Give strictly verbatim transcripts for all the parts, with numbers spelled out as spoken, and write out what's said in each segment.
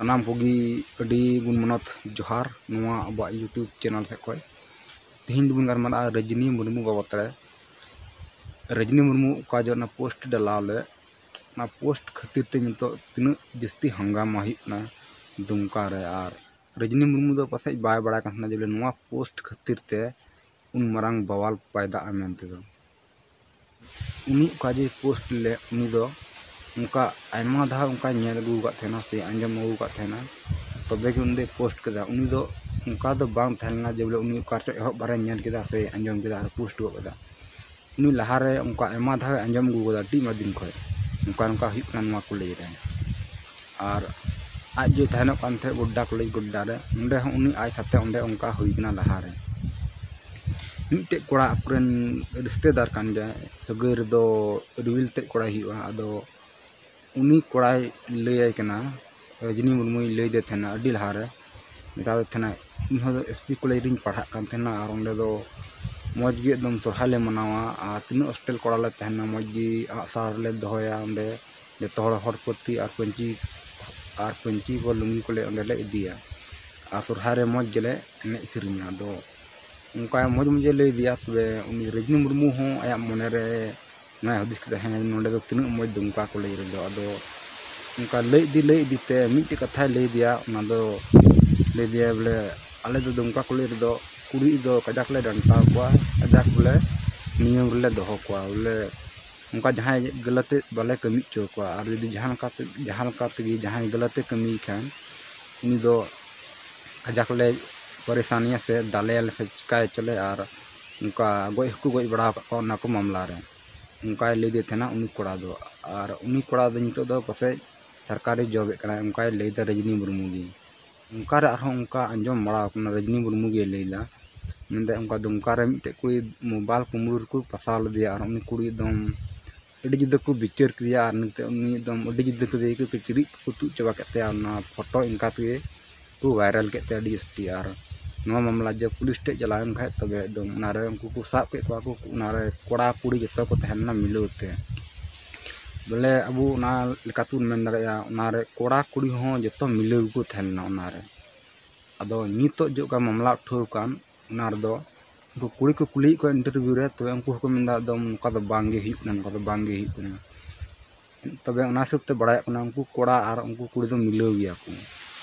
ᱥᱟᱱᱟᱢ ᱠᱚᱜᱮ ᱟᱹᱰᱤ ᱜᱩᱱ ᱢᱟᱱᱚᱛ ᱡᱚᱦᱟᱨ ᱱᱚᱣᱟ ᱟᱵᱚᱣᱟᱜ YouTube channel ᱥᱮᱫ ᱠᱷᱚᱱ᱾ ᱛᱮᱦᱮᱧ ᱫᱚᱵᱚᱱ ᱜᱟᱞᱢᱟᱨᱟᱜᱼᱟ ᱨᱚᱡᱽᱱᱤ ᱢᱩᱨᱢᱩ ᱵᱟᱵᱚᱫ ᱨᱮ᱾ ᱨᱚᱡᱽᱱᱤ ᱢᱩᱨᱢᱩ ᱚᱠᱟ ᱡᱚᱦᱚᱜ ᱚᱱᱟ post ᱰᱟᱞᱟᱣ ᱞᱮᱫ, ᱚᱱᱟ post ᱠᱷᱟᱹᱛᱤᱨ ᱛᱮ ᱱᱤᱛᱚᱜ ᱛᱤᱱᱟᱹᱜ ᱡᱟᱹᱥᱛᱤ ᱦᱟᱝᱜᱟᱢᱟ ᱦᱩᱭᱩᱜ ᱠᱟᱱᱟ ᱫᱩᱢᱠᱟ ᱨᱮ᱾ ᱟᱨ ᱨᱚᱡᱽᱱᱤ ᱢᱩᱨᱢᱩ ᱫᱚ ᱯᱟᱥᱮᱡ ᱵᱟᱭ ᱵᱟᱲᱟᱭ ᱠᱟᱱ ᱛᱟᱦᱮᱱᱟ ᱡᱮ ᱵᱚᱞᱮ ᱱᱚᱣᱟ post ᱠᱷᱟᱹᱛᱤᱨ ᱛᱮ ᱩᱱ ᱢᱟᱨᱟᱝ ᱵᱟᱣᱟᱞ ᱯᱟᱭᱫᱟᱜᱼᱟ ᱢᱮᱱᱛᱮ ᱫᱚ᱾ ᱩᱱᱤ ᱚᱠᱟ ᱡᱮ post ᱞᱮᱫ, ᱩᱱᱤ ᱫᱚ ᱚᱱᱠᱟ ᱟᱭᱢᱟ ᱫᱷᱟᱣ ᱚᱱᱠᱟᱭ ᱧᱮᱞ ᱟᱹᱜᱩ ᱟᱠᱟᱫ ᱛᱟᱦᱮᱱᱟ ᱥᱮ ᱟᱸᱡᱚᱢ ᱟᱹᱜᱩ ᱟᱠᱟᱫ ᱛᱟᱦᱮᱱᱟ, ᱛᱚᱵᱮ ᱜᱮ ᱩᱱᱤ ᱫᱚᱭ post ᱠᱮᱫᱟ᱾ ᱩᱱᱤ ᱫᱚ ᱚᱱᱠᱟ ᱫᱚ ᱵᱟᱝ ᱛᱟᱦᱮᱸ ᱞᱮᱱᱟ ᱡᱮ ᱵᱚᱞᱮ ᱩᱱᱤ ᱚᱠᱟ ᱨᱮᱪᱚ ᱮᱦᱚᱵ ᱵᱟᱨᱮ ᱧᱮᱞ ᱠᱮᱫᱟ ᱥᱮ ᱟᱸᱡᱚᱢ ᱠᱮᱫᱟ ᱟᱨ post ᱜᱚᱫ ᱠᱮᱫᱟ᱾ ᱩᱱᱤ ᱞᱟᱦᱟᱨᱮ ᱚᱱᱠᱟ ᱟᱭᱢᱟ ᱫᱷᱟᱣ ᱮ ᱟᱸᱡᱚᱢ ᱟᱹᱜᱩ ᱟᱠᱟᱫᱟ ᱟᱹᱰᱤ ᱟᱭᱢᱟ ᱫᱤᱱ ᱠᱷᱚᱱ, ᱱᱚᱝᱠᱟ ᱱᱚᱝᱠᱟ ᱦᱩᱭᱩᱜ ᱠᱟᱱᱟ ᱱᱚᱣᱟ ᱠᱚᱞᱮᱡᱽ ᱨᱮ᱾ ᱟᱨ ᱟᱡ ᱡᱮ ᱛᱟᱦᱮᱱᱚᱜ ᱠᱟᱱ ᱛᱟᱦᱮᱸᱫ ᱜᱳᱰᱰᱟ ᱠᱚᱞᱮᱡᱽ ᱜᱳᱰᱰᱟ ᱨᱮ, ᱚᱸᱰᱮ ᱦᱚᱸ ᱩᱱᱤ ᱟᱡ ᱥᱟᱛᱮ ᱚᱸᱰᱮ ᱚᱱᱠᱟ ᱦᱩᱭ ᱠᱟᱱᱟ ᱞᱟᱦᱟᱨᱮ᱾ ᱢᱤᱫᱴᱮᱡ ᱠᱚᱲᱟ ᱟᱠᱚᱨᱮᱱ ᱨᱤᱥᱛᱮᱫᱟᱨ ᱠᱟᱱ ᱜᱮᱭᱟᱭ, ᱥᱟᱹᱜᱟᱹᱭ ᱨᱮᱫᱚ ᱨᱤᱣᱤᱞ ᱛᱮᱫ ᱠᱚᱲᱟᱭ ᱦᱩᱭᱩᱜᱼᱟ᱾ ᱟᱫᱚ ᱩᱱᱤ ᱠᱚᱲᱟᱭ ᱞᱟᱹᱭᱟᱭ ᱠᱟᱱᱟ, ᱨᱚᱡᱽᱱᱤ ᱢᱩᱨᱢᱩᱭ ᱞᱟᱹᱭ ᱟᱫᱮ ᱛᱟᱦᱮᱱᱟ ᱟᱹᱰᱤ ᱞᱟᱦᱟᱨᱮ, ᱢᱮᱛᱟᱫᱮ ᱛᱟᱦᱮᱱᱟ, ᱤᱧ ᱦᱚᱸ ᱮᱥ ᱯᱤ ᱠᱚᱞᱮᱡᱽ ᱨᱤᱧ ᱯᱟᱲᱦᱟᱜ ᱠᱟᱱ ᱛᱟᱦᱮᱱᱟ ᱟᱨ ᱚᱸᱰᱮ ᱫᱚ ᱢᱚᱡᱽ ᱜᱮ ᱮᱠᱫᱚᱢ ᱥᱚᱨᱦᱟᱭ ᱞᱮ ᱢᱟᱱᱟᱣᱟ ᱟᱨ ᱛᱤᱱᱟᱹᱜ ᱦᱳᱥᱴᱮᱞ ᱠᱚᱲᱟ ᱞᱮ ᱛᱟᱦᱮᱱᱟ ᱢᱚᱡᱽ ᱜᱮ ᱟᱜᱼᱥᱟᱨ ᱞᱮ ᱫᱚᱦᱚᱭᱟ ᱚᱸᱰᱮ, ᱡᱚᱛᱚ ᱦᱚᱲ ᱦᱚᱲ ᱯᱟᱹᱛᱤ ᱟᱨ ᱯᱟᱹᱧᱪᱤ ᱟᱨ ᱯᱟᱹᱧᱪᱤ ᱠᱚ ᱞᱩᱝᱜᱤ ᱠᱚᱞᱮ ᱚᱸᱰᱮ ᱞᱮ ᱤᱫᱤᱭᱟ ᱟᱨ ᱥᱚᱨᱦᱟᱭ ᱨᱮ ᱢᱚᱡᱽ ᱜᱮᱞᱮ ᱮᱱᱮᱡ ᱥᱮᱨᱮᱧᱟ᱾ ᱟᱫᱚ ᱚᱱᱠᱟ ᱢᱚᱡᱽ ᱢᱚᱡᱮ ᱞᱟᱹᱭ ᱟᱫᱮᱭᱟ᱾ ᱛᱚᱵᱮ ᱩᱱᱤ ᱨᱚᱡᱽᱱᱤ ᱢᱩᱨᱢᱩ ᱦᱚᱸ ᱟᱭᱟᱜ ᱢᱚᱱᱮ ᱨᱮ ᱚᱱᱟᱭ ᱦᱩᱫᱤᱥ ᱠᱮᱫᱟ, ᱦᱮᱸ, ᱱᱚᱰᱮ ᱫᱚ ᱛᱤᱱᱟᱹᱜ ᱢᱚᱡᱽ ᱫᱩᱢᱠᱟ ᱠᱚᱞᱮᱡᱽ ᱨᱮᱫᱚ᱾ ᱟᱫᱚ ᱚᱱᱠᱟ ᱞᱟᱹᱭ ᱤᱫᱤ ᱞᱟᱹᱭ ᱤᱫᱤ ᱛᱮ ᱢᱤᱫᱴᱮᱡ ᱠᱟᱛᱷᱟᱭ ᱞᱟᱹᱭ ᱟᱫᱮᱭᱟ᱾ ᱚᱱᱟ ᱫᱚ ᱞᱟᱹᱭ ᱟᱫᱮᱭᱟ ᱵᱚᱞᱮ, ᱟᱞᱮ ᱫᱚ ᱫᱩᱢᱠᱟ ᱠᱚᱞᱮᱡᱽ ᱨᱮᱫᱚ ᱠᱩᱲᱤ ᱫᱚ ᱠᱟᱡᱟᱠ ᱞᱮ ᱰᱟᱱᱴᱟᱣ ᱠᱚᱣᱟ, ᱠᱟᱡᱟᱠ ᱵᱚᱞᱮ ᱱᱤᱭᱚᱢ ᱨᱮᱞᱮ ᱫᱚᱦᱚ ᱠᱚᱣᱟ᱾ ᱵᱚᱞᱮ ᱚᱱᱠᱟ ᱡᱟᱦᱟᱸᱭ ᱜᱟᱹᱞᱟᱹᱛ ᱵᱟᱞᱮ ᱠᱟᱹᱢᱤ ᱦᱚᱪᱚ ᱠᱚᱣᱟ᱾ ᱟᱨ ᱡᱩᱫᱤ ᱡᱟᱦᱟᱸ ᱞᱮᱠᱟ ᱛᱮ, ᱡᱟᱦᱟᱸ ᱞᱮᱠᱟ ᱛᱮᱜᱮ ᱡᱟᱦᱟᱸᱭ ᱜᱟᱹᱞᱟᱹᱛ ᱮ ᱠᱟᱹᱢᱤᱭ ᱠᱷᱟᱱ, ᱩᱱᱤ ᱫᱚ ᱠᱟᱡᱟᱠ ᱞᱮ ᱯᱟᱨᱮᱥᱟᱱᱤᱭᱟ ᱥᱮ ᱫᱟᱞᱮᱭᱟᱞᱮ ᱥᱮ ᱪᱤᱠᱟᱹᱭ ᱦᱚᱪᱚᱞᱮ᱾ ᱟᱨ ᱚᱱᱠᱟ ᱜᱚᱡ ᱦᱚᱸᱠᱚ ᱜᱚᱡ ᱵᱟᱲᱟ ᱟᱠᱟᱫ ᱠᱚᱣᱟ ᱚᱱᱟ ᱠᱚ ᱢᱟᱢᱞᱟ ᱨᱮ, ᱚᱱᱠᱟᱭ ᱞᱟᱹᱭ ᱟᱫᱮ ᱛᱟᱦᱮᱱᱟ ᱩᱱᱤ ᱠᱚᱲᱟ ᱫᱚ᱾ ᱟᱨ ᱩᱱᱤ ᱠᱚᱲᱟ ᱫᱚ ᱱᱤᱛᱚᱜ ᱫᱚ ᱯᱟᱥᱮᱡ ᱥᱚᱨᱠᱟᱨᱤ ᱡᱚᱵᱮᱫ ᱠᱟᱱᱟᱭ, ᱚᱱᱠᱟᱭ ᱞᱟᱹᱭᱫᱟ ᱨᱚᱡᱽᱱᱤ ᱢᱩᱨᱢᱩ ᱜᱮ᱾ ᱚᱱᱠᱟ ᱨᱮ ᱟᱨᱦᱚᱸ ᱚᱱᱠᱟ ᱟᱸᱡᱚᱢ ᱵᱟᱲᱟ ᱟᱠᱟᱱᱟ, ᱨᱚᱡᱽᱱᱤ ᱢᱩᱨᱢᱩ ᱜᱮ ᱞᱟᱹᱭᱫᱟ, ᱢᱮᱱᱫᱟ ᱚᱱᱠᱟ ᱫᱩᱢᱠᱟ ᱨᱮ ᱢᱤᱫᱴᱮᱡ ᱠᱩᱲᱤ ᱢᱳᱵᱟᱭᱤᱞ ᱠᱩᱢᱵᱽᱲᱩ ᱨᱮᱠᱚ ᱯᱷᱟᱥᱟᱣ ᱞᱮᱫᱮᱭᱟ ᱟᱨ ᱩᱱᱤ ᱠᱩᱲᱤ ᱮᱠᱫᱚᱢ ᱟᱹᱰᱤ ᱡᱩᱫᱟᱹ ᱠᱚ ᱵᱤᱪᱟᱹᱨ ᱠᱮᱫᱮᱭᱟ᱾ ᱟᱨ ᱱᱤᱛᱚᱜ ᱩᱱᱤ ᱮᱠᱫᱚᱢ ᱟᱹᱰᱤ ᱡᱩᱫᱟᱹ ᱠᱮᱫᱮᱭᱟ, ᱠᱤᱪᱨᱤᱡ ᱠᱚᱠᱚ ᱛᱩᱫ ᱪᱟᱵᱟ ᱠᱮᱫ ᱛᱟᱭᱟ᱾ ᱚᱱᱟ ᱯᱷᱳᱴᱳ ᱤᱱᱠᱟ ᱛᱮᱜᱮ ᱠᱚ ᱵᱷᱟᱭᱨᱟᱞ ᱠᱮᱫ ᱛᱟᱭᱟ ᱟᱹᱰᱤ ᱡᱟᱹᱥᱛᱤ᱾ ᱟᱨ ᱱᱚᱣᱟ ᱢᱟᱢᱞᱟ ᱡᱮ ᱯᱩᱞᱤᱥ ᱴᱷᱮᱡ ᱪᱟᱞᱟᱣᱮᱱ ᱠᱷᱟᱡ, ᱛᱚᱵᱮ ᱮᱠᱫᱚᱢ ᱚᱱᱟᱨᱮ ᱩᱱᱠᱩ ᱠᱚ ᱥᱟᱵ ᱠᱮᱫ ᱠᱚᱣᱟ ᱠᱚ, ᱚᱱᱟᱨᱮ ᱠᱚᱲᱟ ᱠᱩᱲᱤ ᱡᱚᱛᱚ ᱠᱚ ᱛᱟᱦᱮᱸ ᱞᱮᱱᱟ ᱢᱤᱞᱟᱹᱣ ᱛᱮ᱾ ᱵᱚᱞᱮ ᱟᱵᱚ ᱚᱱᱟ ᱞᱮᱠᱟᱛᱮᱵᱚᱱ ᱢᱮᱱ ᱫᱟᱲᱮᱭᱟᱜᱼᱟ, ᱚᱱᱟᱨᱮ ᱠᱚᱲᱟ ᱠᱩᱲᱤ ᱦᱚᱸ ᱡᱚᱛᱚ ᱢᱤᱞᱟᱹᱣ ᱜᱮᱠᱚ ᱛᱟᱦᱮᱸ ᱞᱮᱱᱟ ᱚᱱᱟᱨᱮ᱾ ᱟᱫᱚ ᱱᱤᱛᱚᱜ ᱡᱮ ᱚᱠᱟ ᱢᱟᱢᱞᱟ ᱩᱴᱷᱟᱹᱣ ᱟᱠᱟᱱ, ᱚᱱᱟ ᱨᱮᱫᱚ ᱩᱱᱠᱩ ᱠᱩᱲᱤ ᱠᱚ ᱠᱩᱞᱤᱭᱮᱫ ᱠᱚᱣᱟ ᱤᱱᱴᱟᱨᱵᱷᱤᱭᱩ ᱨᱮ, ᱛᱚᱵᱮ ᱩᱱᱠᱩ ᱦᱚᱸᱠᱚ ᱢᱮᱱᱫᱟ ᱮᱠᱫᱚᱢ ᱱᱚᱝᱠᱟ ᱫᱚ ᱵᱟᱝ ᱜᱮ ᱦᱩᱭᱩᱜ ᱠᱟᱱᱟ, ᱱᱚᱝᱠᱟ ᱫᱚ ᱵᱟᱝ ᱜᱮ ᱦᱩᱭᱩᱜ ᱠᱟᱱᱟ᱾ ᱛᱚᱵᱮ ᱚᱱᱟ ᱦᱤᱥᱟᱹᱵ ᱛᱮ ᱵᱟᱲᱟᱭᱚᱜ ᱠᱟᱱᱟ ᱩᱱᱠᱩ ᱠᱚᱲᱟ ᱟᱨ ᱩᱱᱠᱩ ᱠᱩᱲᱤ ᱫᱚ ᱢᱤᱞᱟᱹᱣ ᱜᱮᱭᱟ ᱠᱚ᱾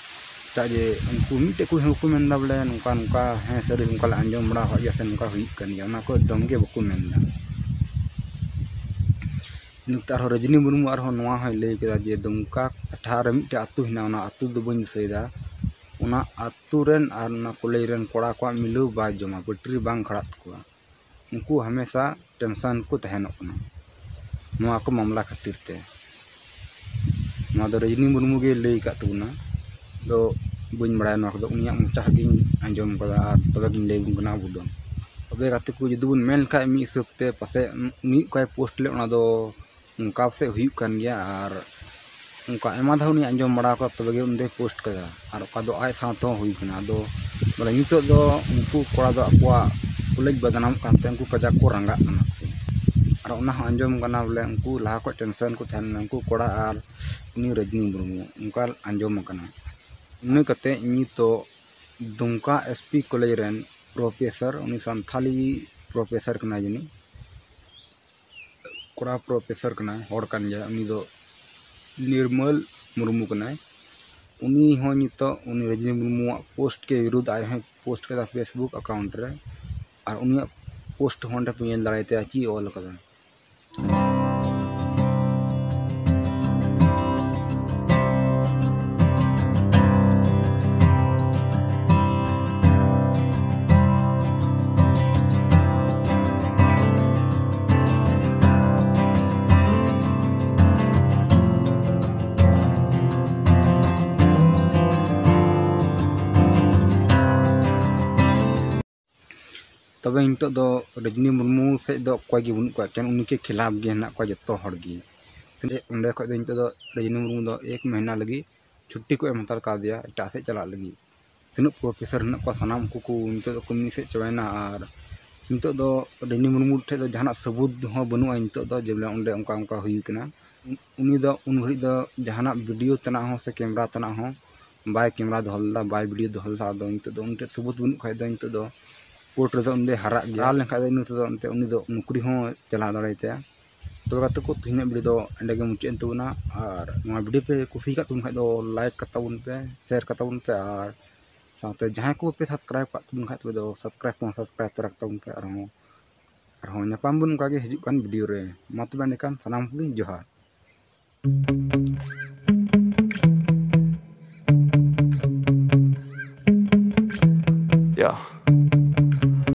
ᱪᱮᱫᱟᱜ ᱡᱮ ᱩᱱᱠᱩ ᱢᱤᱫᱴᱮᱡ ᱠᱩᱲᱤ ᱦᱚᱸ ᱵᱟᱠᱚ ᱢᱮᱱᱫᱟ ᱵᱚᱞᱮ ᱱᱚᱝᱠᱟ ᱱᱚᱝᱠᱟ, ᱦᱮᱸ ᱥᱟᱹᱨᱤ ᱚᱱᱠᱟ ᱞᱮ ᱟᱸᱡᱚᱢ ᱵᱟᱲᱟ ᱟᱠᱟᱫ ᱜᱮᱭᱟ ᱥᱮ ᱱᱚᱝᱠᱟ ᱦᱩᱭᱩᱜ ᱠᱟᱱ ᱜᱮᱭᱟ, ᱚᱱᱟ ᱠᱚ ᱮᱠᱫᱚᱢ ᱜᱮ ᱵᱟᱠᱚ ᱢᱮᱱᱫᱟ᱾ ᱱᱤᱛᱚᱜ ᱟᱨᱦᱚᱸ ᱨᱚᱡᱽᱱᱤ ᱢᱩᱨᱢᱩ ᱟᱨᱦᱚᱸ ᱱᱚᱣᱟ ᱦᱚᱸᱭ ᱞᱟᱹᱭ ᱠᱮᱫᱟ ᱡᱮ ᱫᱩᱢᱠᱟ ᱴᱚᱴᱷᱟ ᱨᱮ ᱢᱤᱫᱴᱮᱡ ᱟᱹᱛᱩ ᱦᱮᱱᱟᱜᱼᱟ, ᱚᱱᱟ ᱟᱹᱛᱩ ᱫᱚ ᱵᱟᱹᱧ ᱫᱤᱥᱟᱹᱭᱮᱫᱟ, ᱚᱱᱟ ᱟᱹᱛᱩ ᱨᱮᱱ ᱟᱨ ᱚᱱᱟ ᱠᱚᱞᱮᱡᱽ ᱨᱮᱱ ᱠᱚᱲᱟ ᱠᱚᱣᱟᱜ ᱢᱤᱞᱟᱹᱣ ᱵᱟᱭ ᱡᱚᱢᱟ, ᱵᱮᱴᱨᱤ ᱵᱟᱝ ᱠᱷᱟᱲᱟᱜ ᱛᱟᱠᱚᱣᱟ᱾ ᱩᱱᱠᱩ ᱦᱟᱢᱮᱥᱟ ᱴᱮᱱᱥᱚᱱ ᱠᱚ ᱛᱟᱦᱮᱱᱚᱜ ᱠᱟᱱᱟ ᱱᱚᱣᱟ ᱠᱚ ᱢᱟᱢᱞᱟ ᱠᱷᱟᱹᱛᱤᱨ ᱛᱮ᱾ ᱱᱚᱣᱟ ᱫᱚ ᱨᱚᱡᱽᱱᱤ ᱢᱩᱨᱢᱩ ᱜᱮᱭ ᱞᱟᱹᱭ ᱟᱠᱟᱫ ᱛᱟᱵᱚᱱᱟ, ᱫᱚ ᱵᱟᱹᱧ ᱵᱟᱲᱟᱭᱟ ᱱᱚᱣᱟ ᱠᱚᱫᱚ, ᱩᱱᱤᱭᱟᱜ ᱢᱚᱪᱟ ᱠᱷᱚᱱ ᱜᱤᱧ ᱟᱸᱡᱚᱢ ᱠᱟᱫᱟ ᱟᱨ ᱛᱚᱵᱮ ᱜᱤᱧ ᱞᱟᱹᱭ ᱟᱵᱚᱱ ᱠᱟᱱᱟ ᱟᱵᱚ ᱫᱚ᱾ ᱛᱚᱵᱮ ᱜᱟᱛᱮ ᱠᱚ, ᱡᱩᱫᱤ ᱵᱚᱱ ᱢᱮᱱ ᱞᱮᱠᱷᱟᱡ ᱢᱤᱫ ᱦᱤᱥᱟᱹᱵ ᱛᱮ ᱯᱟᱥᱮᱡ ᱩᱱᱤ ᱚᱠᱟᱭ ᱯᱳᱥᱴ ᱞᱮᱫ ᱚᱱᱟ ᱫᱚ ᱱᱚᱝᱠᱟ ᱯᱟᱥᱮᱡ ᱦᱩᱭᱩᱜ ᱠᱟᱱ ᱜᱮᱭᱟ, ᱟᱨ ᱚᱱᱠᱟ ᱟᱭᱢᱟ ᱫᱷᱟᱣ ᱩᱱᱤ ᱟᱸᱡᱚᱢ ᱵᱟᱲᱟ ᱟᱠᱟᱫ, ᱛᱚᱵᱮ ᱜᱮ ᱩᱱᱤ ᱫᱚᱭ ᱯᱳᱥᱴ ᱠᱟᱫᱟ, ᱟᱨ ᱚᱠᱟ ᱫᱚ ᱟᱡ ᱥᱟᱶ ᱛᱮᱦᱚᱸ ᱦᱩᱭ ᱠᱟᱱᱟ᱾ ᱟᱫᱚ ᱵᱚᱞᱮ ᱱᱤᱛᱚᱜ ᱫᱚ ᱩᱱᱠᱩ ᱠᱚᱲᱟ ᱫᱚ ᱟᱠᱚᱣᱟᱜ ᱠᱚᱞᱮᱡᱽ ᱵᱚᱫᱱᱟᱢᱚᱜ ᱠᱟᱱᱛᱮ ᱩᱱᱠᱩ ᱠᱟᱡᱟᱠ ᱠᱚ ᱨᱟᱸᱜᱟᱜ ᱠᱟᱱᱟ ᱠᱚ᱾ ᱟᱨ ᱚᱱᱟ ᱦᱚᱸ ᱟᱸᱡᱚᱢ ᱠᱟᱱᱟ ᱵᱚᱞᱮ ᱩᱱᱠᱩ ᱞᱟᱦᱟ ᱠᱷᱚᱱ ᱴᱮᱱᱥᱚᱱ ᱠᱚ ᱛᱟᱦᱮᱸ ᱞᱮᱱᱟ, ᱩᱱᱠᱩ ᱠᱚᱲᱟ ᱟᱨ ᱩᱱᱤ ᱨᱚᱡᱽᱱᱤ ᱢᱩᱨᱢᱩ, ᱚᱱᱠᱟ ᱟᱸᱡᱚᱢ ᱟᱠᱟᱱᱟ᱾ ᱤᱱᱟᱹ ᱠᱟᱛᱮ ᱱᱤᱛᱚᱜ ᱫᱩᱢᱠᱟ ᱮᱥ ᱯᱤ ᱠᱚᱞᱮᱡᱽ ᱨᱮᱱ ᱯᱨᱚᱯᱷᱮᱥᱚᱨ, ᱩᱱᱤ ᱥᱟᱱᱛᱷᱟᱞᱤ ᱯᱨᱚᱯᱷᱮᱥᱚᱨ ᱠᱟᱱᱟᱭ ᱡᱟᱹᱱᱤᱡ, ᱠᱚᱲᱟ ᱯᱨᱚᱯᱷᱮᱥᱚᱨ ᱠᱟᱱᱟᱭ, ᱦᱚᱲ ᱠᱟᱱ ᱜᱮᱭᱟᱭ, ᱩᱱᱤ ᱫᱚ ᱱᱤᱨᱢᱚᱞ ᱢᱩᱨᱢᱩ ᱠᱟᱱᱟᱭ᱾ ᱩᱱᱤ ᱦᱚᱸ ᱱᱤᱛᱚᱜ ᱩᱱᱤ ᱨᱚᱡᱽᱱᱤ ᱢᱩᱨᱢᱩᱣᱟᱜ ᱯᱳᱥᱴ ᱜᱮ ᱵᱤᱨᱩᱫᱷ ᱟᱡ ᱦᱚᱸᱭ ᱯᱳᱥᱴ ᱠᱮᱫᱟ ᱯᱷᱮᱥᱵᱩᱠ ᱟᱠᱟᱣᱩᱱᱴ ᱨᱮ, ᱟᱨ ᱩᱱᱤᱭᱟᱜ ᱯᱳᱥᱴ ᱦᱚᱸ ᱚᱸᱰᱮ ᱯᱮ ᱧᱮᱞ ᱫᱟᱲᱮᱭᱟᱛᱟᱭᱟ ᱪᱮᱫ ᱮ ᱚᱞ ᱟᱠᱟᱫᱟ᱾ ᱛᱚᱵᱮ ᱱᱤᱛᱚᱜ ᱫᱚ ᱨᱚᱡᱽᱱᱤ ᱢᱩᱨᱢᱩ ᱥᱮᱫ ᱫᱚ ᱚᱠᱚᱭ ᱜᱮ ᱵᱟᱹᱱᱩᱜ ᱠᱚᱣᱟ, ᱮᱠᱮᱱ ᱩᱱᱤ ᱜᱮ ᱠᱷᱤᱞᱟᱯ ᱜᱮ ᱦᱮᱱᱟᱜ ᱠᱚᱣᱟ ᱡᱚᱛᱚ ᱦᱚᱲ ᱜᱮ᱾ ᱚᱸᱰᱮ ᱠᱷᱚᱡ ᱫᱚ ᱱᱤᱛᱚᱜ ᱫᱚ ᱨᱚᱡᱽᱱᱤ ᱢᱩᱨᱢᱩ ᱫᱚ ᱮᱠ ᱢᱟᱹᱦᱱᱟᱹ ᱞᱟᱹᱜᱤᱫ ᱪᱷᱩᱴᱴᱤ ᱠᱚ ᱮᱢ ᱦᱟᱛᱟᱲ ᱠᱟᱣᱫᱮᱭᱟ ᱮᱴᱟᱜ ᱥᱮᱫ ᱪᱟᱞᱟᱜ ᱞᱟᱹᱜᱤᱫ᱾ ᱛᱤᱱᱟᱹᱜ ᱯᱨᱚᱯᱷᱮᱥᱚᱨ ᱦᱮᱱᱟᱜ ᱠᱚᱣᱟ ᱥᱟᱱᱟᱢ ᱠᱚᱠᱚ ᱱᱤᱛᱚᱜ ᱫᱚᱠᱚ ᱢᱤᱫ ᱥᱮᱫ ᱪᱟᱵᱟᱭᱮᱱᱟ, ᱟᱨ ᱱᱤᱛᱚᱜ ᱫᱚ ᱨᱚᱡᱽᱱᱤ ᱢᱩᱨᱢᱩ ᱴᱷᱮᱡ ᱫᱚ ᱡᱟᱦᱟᱱᱟᱜ ᱥᱟᱹᱵᱩᱛ ᱦᱚᱸ ᱵᱟᱹᱱᱩᱜᱼᱟ ᱱᱤᱛᱚᱜ ᱫᱚ ᱡᱮ ᱵᱚᱞᱮ ᱚᱸᱰᱮ ᱚᱱᱠᱟ ᱚᱱᱠᱟ ᱦᱩᱭ ᱠᱟᱱᱟ᱾ ᱩᱱᱤ ᱫᱚ ᱩᱱ ᱜᱷᱟᱹᱲᱤᱡ ᱫᱚ ᱡᱟᱦᱟᱱᱟᱜ ᱵᱷᱤᱰᱤᱭᱳ ᱛᱮᱱᱟᱜ ᱦᱚᱸ ᱥᱮ ᱠᱮᱢᱮᱨᱟ ᱛᱮᱱᱟᱜ ᱦᱚᱸ ᱵᱟᱭ ᱠᱮᱢᱮᱨᱟ ᱫᱚᱦᱚ ᱞᱮᱫᱟ, ᱵᱟᱭ ᱵᱷᱤᱰᱤᱭᱳ ᱫᱚᱦᱚ ᱞᱮᱫᱟ᱾ ᱟᱫᱚ ᱱᱤᱛᱚᱜ ᱫᱚ ᱩᱱᱤ ᱴᱷᱮᱱ ᱥᱟᱹᱵᱩᱛ ᱵᱟᱹᱱᱩᱜ ᱠᱷᱟᱡ ᱫᱚ ᱱᱤᱛᱚᱜ ᱫᱚ ᱠᱳᱨᱴ ᱨᱮᱫᱚ ᱩᱱᱤ ᱫᱚᱭ ᱦᱟᱨᱟᱜ ᱜᱮᱭᱟ᱾ ᱦᱟᱨᱟ ᱞᱮᱱᱠᱷᱟᱡ ᱫᱚ ᱤᱱᱟᱹ ᱛᱮᱫᱚ ᱮᱱᱛᱮ ᱩᱱᱤ ᱫᱚ ᱱᱚᱠᱨᱤ ᱦᱚᱸ ᱪᱟᱞᱟᱣ ᱫᱟᱲᱮᱭᱟᱛᱟᱭᱟ᱾ ᱛᱚᱵᱮ ᱜᱟᱛᱮ ᱠᱚ, ᱛᱮᱦᱮᱧᱟᱜ ᱵᱷᱤᱰᱤᱭᱳ ᱫᱚ ᱮᱸᱰᱮ ᱜᱮ ᱢᱩᱪᱟᱹᱫ ᱮᱱ ᱛᱟᱵᱚᱱᱟ᱾ ᱟᱨ ᱱᱚᱣᱟ ᱵᱷᱤᱰᱤᱭᱳ ᱯᱮ ᱠᱩᱥᱤ ᱟᱠᱟᱫ ᱛᱟᱵᱚᱱ ᱠᱷᱟᱡ ᱫᱚ ᱞᱟᱭᱤᱠ ᱠᱟᱛᱟ ᱵᱚᱱ ᱯᱮ, ᱥᱮᱭᱟᱨ ᱠᱟᱛᱟ ᱵᱚᱱ ᱯᱮ, ᱟᱨ ᱥᱟᱶᱛᱮ ᱡᱟᱦᱟᱸᱭ ᱠᱚ ᱯᱮ ᱥᱟᱵᱥᱠᱨᱟᱭᱤᱵ ᱠᱟᱜ ᱛᱟᱵᱚᱱ ᱠᱷᱟᱡ ᱛᱚᱵᱮ ᱫᱚ ᱥᱟᱵᱥᱠᱨᱟᱭᱤᱵ ᱠᱚ ᱥᱟᱵᱥᱠᱨᱟᱭᱤᱵ ᱛᱚᱨᱟ ᱠᱟᱛᱟ ᱵᱚᱱ ᱯᱮ᱾ ᱟᱨᱦᱚᱸ ᱟᱨᱦᱚᱸ ᱧᱟᱯᱟᱢ ᱵᱚᱱ ᱚᱱᱠᱟ ᱜᱮ ᱦᱤᱡᱩᱜ ᱠᱟᱱ ᱵᱷᱤᱰᱤᱭᱳ ᱨᱮ᱾ ᱢᱟ ᱛᱚᱵᱮ ᱮᱸᱰᱮᱠᱷᱟᱱ ᱥᱟᱱᱟᱢ ᱠᱚᱜᱮ ᱡᱚᱦᱟᱨ᱾